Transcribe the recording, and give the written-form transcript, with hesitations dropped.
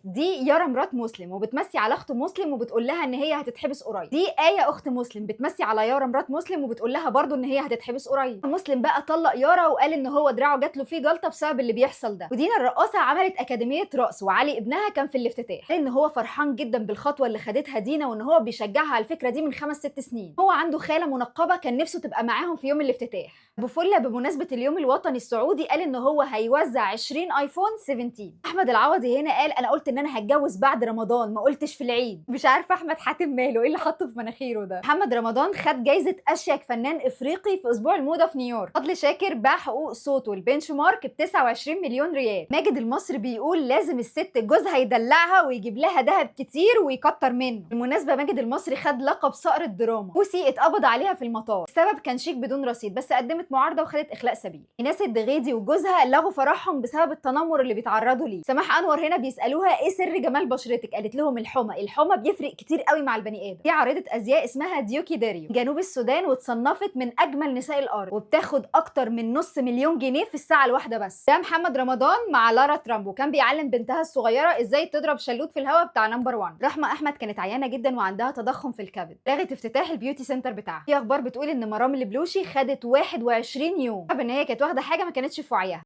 دي يارا مرات مسلم وبتمسي على اخت مسلم وبتقول لها ان هي هتتحبس قريب. دي آية اخت مسلم بتمسي على يارا مرات مسلم وبتقول لها برضو ان هي هتتحبس قريب. مسلم بقى طلق يارا وقال ان هو دراعه جات له فيه جلطة بسبب اللي بيحصل ده. ودينا الرقاصه عملت اكاديمية رقص وعلي ابنها كان في الافتتاح. قال ان هو فرحان جدا بالخطوه اللي خدتها دينا وان هو بيشجعها على الفكرة دي من 5 6 سنين. هو عنده خاله منقبة كان نفسه تبقى معاهم في يوم الافتتاح. ابو فله بمناسبة اليوم الوطني السعودي قال ان هو هيوزع 20 ايفون 17. احمد العوضي هنا قال انا قلت ان انا هتجوز بعد رمضان، ما قلتش في العيد. مش عارفه احمد حاتم ماله، ايه اللي حطه في مناخيره ده. محمد رمضان خد جايزة اشيك فنان افريقي في اسبوع الموضة في نيويورك. فضل شاكر باع حقوق صوته البنش مارك ب 29 مليون ريال. ماجد المصري بيقول لازم الست جوزها يدلعها ويجيب لها ذهب كتير ويكتر منه. بالمناسبة ماجد المصري خد لقب صقر الدراما. بوسي اتقبض عليها في المطار، السبب كان شيك بدون رصيد، بس قدمت معارضة وخدت اخلاء سبيل. ايناس الدغيدي وجوزها لغوا فرحهم بسبب التنمر اللي بيتعرضوا ليه. سماح انور هنا بيسالوها ايه سر جمال بشرتك، قالت لهم الحمى، الحمى بيفرق كتير قوي مع البني ادم. دي عارضه ازياء اسمها ديوكي داريو جنوب السودان وتصنفت من اجمل نساء الارض وبتاخد اكتر من 500,000 جنيه في الساعة الواحدة بس. ده محمد رمضان مع لارا ترامب وكان بيعلم بنتها الصغيرة ازاي تضرب شلوت في الهواء بتاع number 1. رحمه احمد كانت عيانه جدا وعندها تضخم في الكبد، لغت افتتاح ال beauty center بتاعها. في اخبار بتقول ان مرام البلوشي خدت 21 يوم بسبب ان هي كانت واخده حاجة ما كانتش في وعيها.